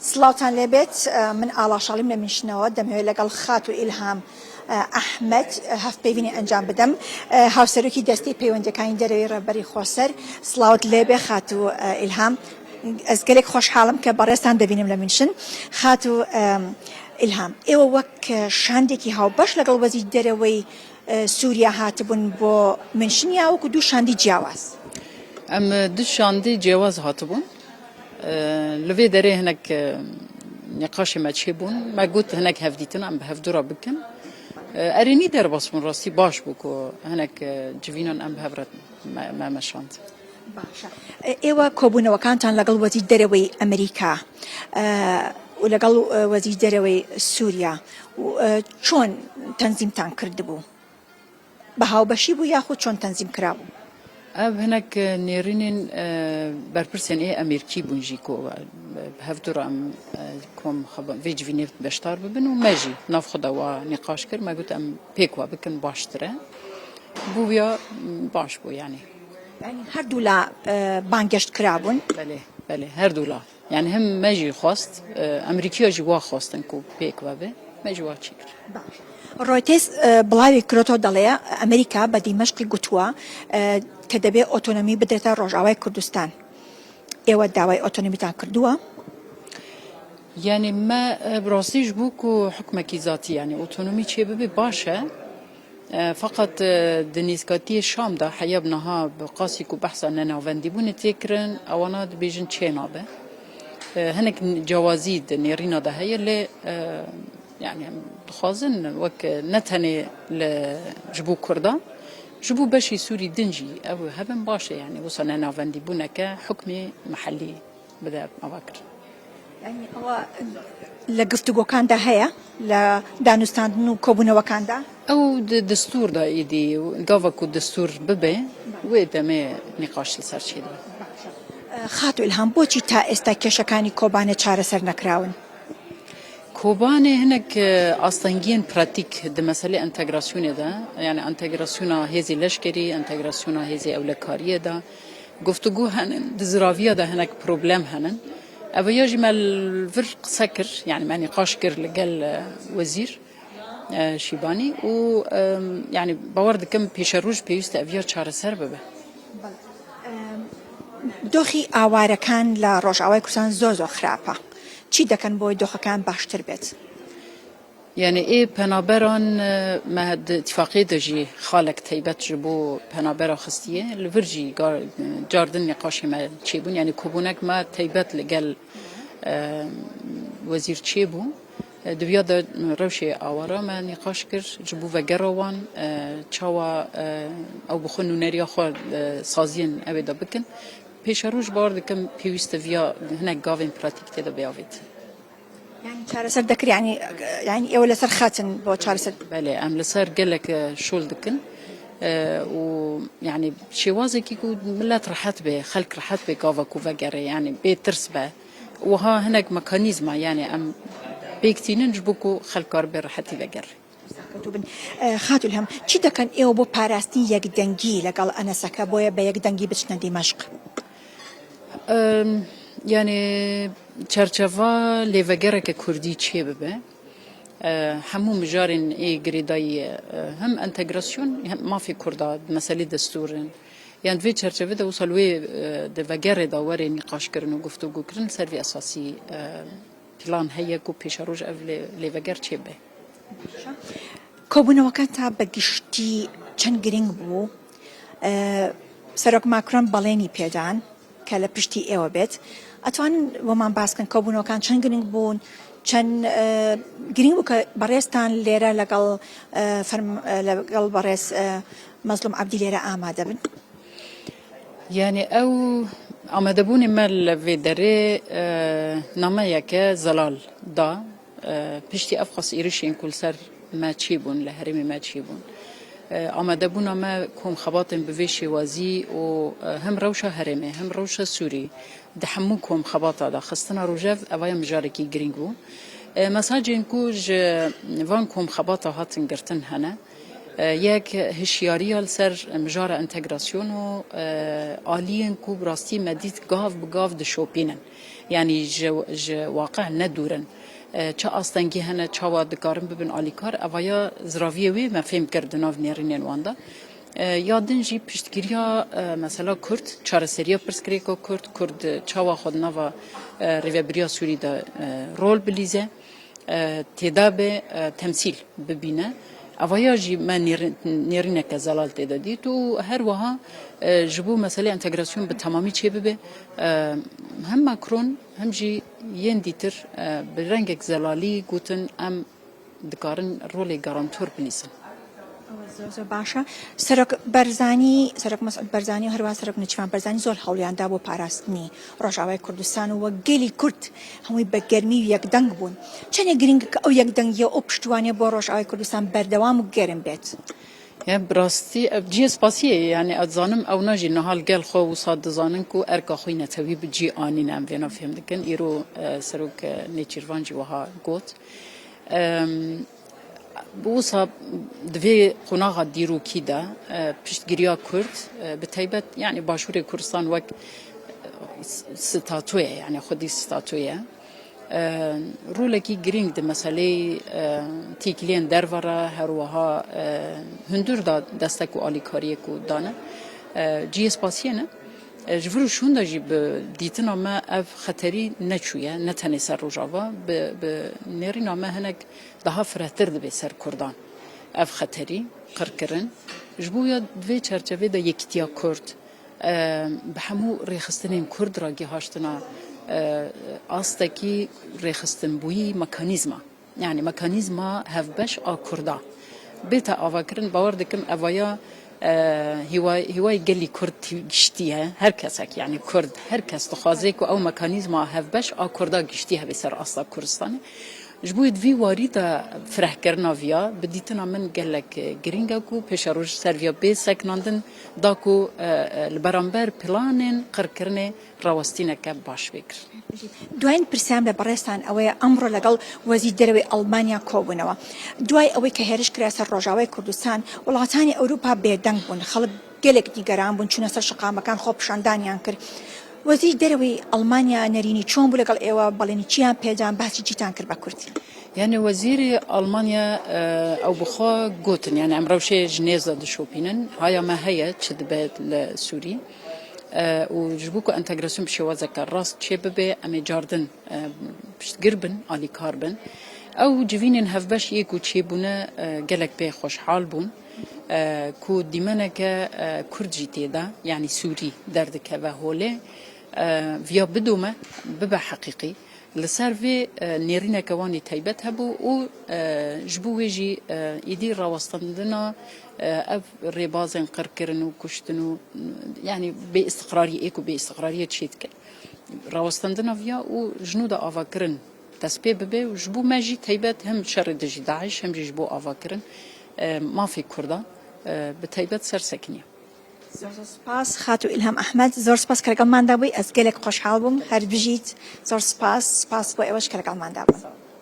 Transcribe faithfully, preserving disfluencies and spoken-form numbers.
سڵاوتان لێبێت. من ئاڵا شاڵیم لە مینشنەوە، دەمەوێت لەگەڵ خاتو ئیلهام ئەحمەد هەفپەیوینی ئەنجام بدەم، هاوسەرۆکی دەستەی پەیوەندیەکانی دەرەوەی ڕێبەری خۆسەر. سڵاوت لێبێ خاتو ئیلهام. ئەز گەلێک خۆشحاڵم کە بەڕێستان دەبینم لە مینشن. خاتو ئیلهام، ئێوە وەک شاندێکی هاوبەش لەگەڵ وەزیر دەرەوەی سووریا هاتبوون بۆ مینشن، یا وەکو دوو شاندی جیاواز؟ Em du şandî cêwaz hatibûn. Li vê derê hinek nîqaşê me çêbûn. Me got hinek hevdîtin em bi hevdû re bikin. Erênî derbas bûn, rastî baş bû ku hinek civînan em bi hev re me, me meşand. باشە. ئێوە کۆبوونەوەکانتان لەگەڵ وەزیر دەرەوەی ئەمریکا و لەگەڵ وەزیر دەرەوەی سووریا چۆن تەنزیمتان کردبوو؟ بە هاوبەشی بوو یاخود چۆن تەنزیم کرابوو؟ Ev hinek nêrînên berpirsên ê Amerîkî bûn jî ku bi hevdû re em kom vê civînê beşdar bibin û me jî nav xwe de wa nîqaş kir. Me got em pêk wa bikin baştir e. Bû ya baş bû yanî. Yanî her du la banggeşt kirabûn? Belê, belê, her du la. Yani hem me jî xwest, e, Amerîkiya jî wa xwestin ku pêk ve be, me jî wa çêkir. Reuters بڵاوی کرۆتۆ دەڵێ ئەمریکا بە دیمەشقی گوتووە کە دەبێ ئۆتۆنۆمی بدرێتە ڕۆژاوای کوردستان. ئێوە داوای ئۆتۆنۆمیتان کردووە؟ Yani me e, bi rastî ji bo ku hukmekî zatî yani otonomî çê bibe baş e. E, feqet e, di nêzkatiyê Şam de heya bi niha bi qasî ku behsa nenavendîbûnê tê kirin, ewana dibêjin çê nabe. E, hinek cewazî di nêrîna de heye lê e, yani em dixwazin wek ne tenê li ji bo Kurdan, ji bo beşî Sûrî din jî ew hebin baş e yani wisa nenavendîbûneke hukmê mihellî bide ava kirin. Yanî ئەوە لە گفتوگۆکاندا هەیە، لە دانوستاندن و کۆبوونەوەکاندا؟ Ew di destûr de êdî gava ku destûr bibe, wê demê nîqaş li ser çêdibe. خاتو ئیلهام، بۆچی تا ئێستا کێشەکانی کۆبانێ چارەسەر نەکراون؟ Kobanê hinek e, astengiyên pratîk di meselê entegrasyonê de, yani entegrasyona hêzê leşkerî, entegrasyona hêzê ewlekariyê de, Guftûgû henin, di ziraviya de hinek problem henin. Ev ya jî me li vir qise kir, yani me nîqaş kir li gel e, wezîr e, Şîbanî û e, yani bawer dikim pêşeroj pêwîst e ev ya çareser bibe. دۆخی ئاوارەکان لە ڕۆژئاوای کوردستان زۆر زۆر خراپە. چی دەکەن بۆی دۆخەکان باشتر بێت؟ Yani ê penaberan e, me di îtîfaqê de jî xalek teybet ji bo penabera xistiye. Li vir jî gar- car din nîqaşê me çêbûn. Yani kobûnek me teybet li gel e, wezîr çêbû. E, Di viya de rewşê awara me nîqaş kir ji bo vegera wan e, çawa e, ew bi xwe nûneriya xwe e, saziyên ew ê de bikin. Pêşeroj bar dikim pêwîst e viya hinek gavên pratîk tê de biavêtin. یانی چارەسەر دەکرێت، یانی یانی ئێوە لەسەر خەتن بۆ چارەسەر. Belê, em li ser gelek e, şol dikin e, û yani şêwazekî ku millet rehet be, xelk rehet be gava ku vegere, yani bê tirs be. Wiha hinek mekanîzma, yani em pêk tînin ji bo ku xelk karibe rehetî vegere. خاتو ئیلهام، چی دەکەن ئێوە بۆ پاراستنی یەکدەنگی لەگەڵ ئەنەسەکە، بۆیە بە یەکدەنگی بچنە دیمەشق؟ Yani çerçeva lêvegereke kurdî çêbibe. Hemû mijarên ê girêdayî hem entegrasyon hem mafê kurda, meselê destûr in. Yan di vê çerçevê de wisa li wê di vegerê de were nîqaşkirin û guftûgûkirin li ser vê esasî plan heye ku pêşeroj ev lêveger çêbe. کۆبوونەوەکان تا بە گشتی چەند گرنگ بوو؟ سەرۆک ماکرۆن بەڵێنی پێدان کە لە پشتی ئێوە بێت. ئەتوان بۆمان باس کەن کۆبوونەوەکان چەند گرنگ بوون، چەند گرنگ بوو کە بەڕێزتان لێرە لەگەڵ لەگەڵ بەڕێز مەزلوم عەبدی لێرە ئامادە بن؟ Yani ew amadebûnê me li vê derê e, nameyeke zelal da. E, piştî ev qas êrişên ku li ser me çêbûn, li herêmê me çêbûn. E, amadebûna me kom xebatên bi vê şêwazî û e, hem rewşa herêmê, hem rewşa Sûrî di hemû kom xebata de xistina rojev, evaya mijarekî girîng bû. E, mesajên ku ji van kom xebata hatin girtin hene. E, yek hişyariya li ser mijara entegrasyon û, e, aliyên ku bi rastî me dît gav bi gav dişopînin. Yanî ji, ji waqe ne dûr in. E, çi astengî hene, çawa dikarin bibin alîkar, evaya ziraviyê wê me fêm kir di nav nêrînên wan de. E, ya din jî piştgiriya, e, mesela Kurd, çareseriya pirsgirêka Kurd, Kurd çawa xwe di nava, e, rêvebiriya Sûrî de, e, rol bilîze, e, têda be, e, temsîl bibîne. Evaya jî me nêr-, nêrîneke zelal tê de dît û her wiha, e, ji bo meselê entegrasyon bi temamî çêbibe, e, hem Macron hem jî yên dîtir, e, bi rengek zelalî gotin, em dikarin rolê garantor bilîzin. Ew zor zor baş e. Serok Barzanî, Serok Mesûd Barzanî û herwiha Serok Nêçîrvan Barzanî zor hewliyan da bo parastinî Rojavayê Kurdistan û we gelî Kurd hemû bi germî û yekdeng bûn. Çene girîng e ku ew yekdengiya û piştîwaniya bo Rojavayê Kurdistan berdewam û germ bêt. Ya bi rastî ev cihê spasiyê ye, yanî ez dizanim ewna jî niha li gel xwe wisa dizanin ku erka xwe netewî bi cî anîne, em vêna fêm dikin. Îro, e, Serok, e, Nêçîrvan jî wiha got. Em, wisa di vê qonaxa dîrokî de, e, piştgiriya Kurd, e, bi taybet, yanî Başûrê Kurdistan wek, e, s-, statû ye, yanî xwedî statû ye. E, rolekî girîng di meseleyê, e, têkiliyên derve re, her wiha, e, hundir da destek û alîkariyê ku dane. E, cihê spasiyê ne. E, ji vir û şûn de jî bi dîtina me ev xeterî neçûye, ne tenê ser Rojava, bi, bi nêrîna me hinek daha firehtir dibe ser Kurdan. Ev xeterî, qirkirin. Ji bo ya di vê çerçevê de yekîtiya Kurd, e, bi hemû rêxistinên Kurd re gihaştina, e, astekî rêxistinbûyî mekanîzma. Yanî mekanîzma hevbeş a Kurda bête avakirin, bawer dikim evaya, e, hîwa-, hîwayê gelî Kurd tî-, giştî ye. Her kesek, yanî Kurd, her kes dixwaze ku ew mekanîzma hevbeş a Kurda giştî hebe ser asta Kurdistanê. Ji bo di vî warî de firehkirina viya, bi dîtina min gelek, e, girîng e ku pêşeroj ser viya bê sekinandin da ku, e, e, li beramber planên qirkirinê rawestîneke baş bê kirin. دوایین پرسیارم لە بەڕێزتان ئەوەیە، ئەمڕۆ لەگەڵ وەزیر دەرەوەی ئەڵمانیا کۆبوونەوە. دوای ئەوەی کە هێرش کرا سەر ڕۆژاوای کوردستان، وڵاتانی ئەوروپا بێدەنگ بوون، خەڵک گەلێک نیگەران بوون، چوونە سەر شەقامەکان خۆپیشاندانیان کرد. وەزیر دەرەوەی ئەڵمانیا نەرینی چۆن بوو لەگەڵ ئێوە؟ بەڵێنی چیان پێدان؟ باسی چیتان کرد بە کورتی؟ یانێ وەزیری ئەڵمانیا، ئە، ئەو بخوا گوتن، یانێ ئەم ڕەوشێ ji nêz de dişopînin. Haya me heye çi dibe li Sûrî. Û ji bo ku entegrasyon bi şêwazeke rast çêbibe, em ê cardin, e, piştgir bin, alîkar bin. Ew civînên hevbeş yê ku çêbûne, e, gelek pê xweşhal bûn, e, ku dîmeneke, e, Kurd jî tê de, yanî Sûrî derdikeve holê, e, viya bidome, bibe heqîqî. Li ser vê, e, nêrîneke wan ê taybet hebû û, e, ji bo wê jî, e, îdî rawestandina, e, ev rêbazên qirkirin û kuştin û, yanî bêîstiqrarî, ê ku bêîstiqrariyê çê dike. Rawestandina viya û ji nû de avakirin dest pê bibe û ji bo me jî taybet hem şerê dijî DAIŞ hem jî ji bo avakirin, e, mafê Kurdan, e, bi taybet ser sekiniye. زۆر زۆر سپاس خاتو ئیلهام ئەحمەد، زۆر سپاس کە لەگەڵماندا بووی، ئەس گەلێک خۆشحاڵ بووم، هەر بژیت، زۆر سپاس، سپاس بۆ ئێوەش کە لەگەڵماندا بوون.